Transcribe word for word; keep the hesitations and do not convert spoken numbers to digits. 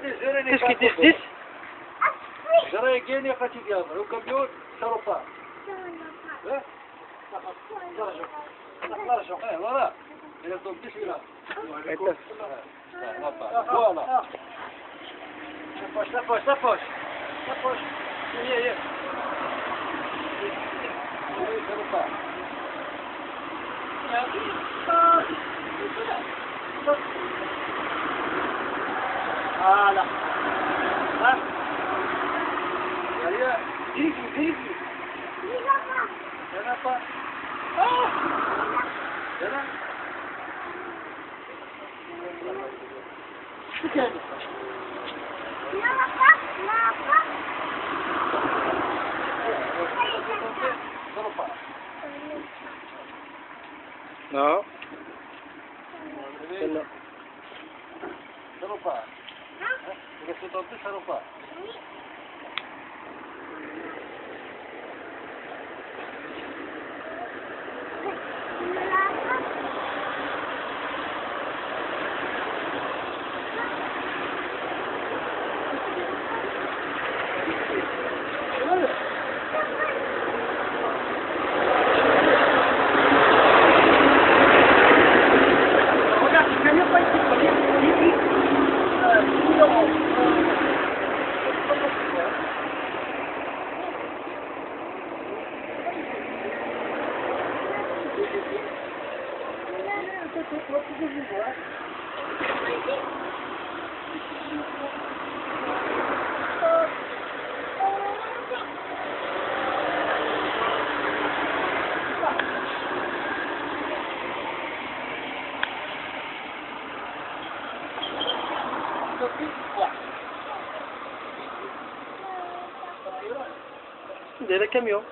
Qu'est-ce qu'ils disent? J'aurais gagné quand il y a le camion, ça repart. Hein? L'argent. L'argent, hein, voilà. Il a tombé celui-là. Voilà. La poche, la poche, la poche. La poche. Viens, viens. Oui, ça repart. Voilà. Hein? Allez, vite, vite. Il y en a pas. Ah! Il y en a. Non. C'est non. Derrière le camion.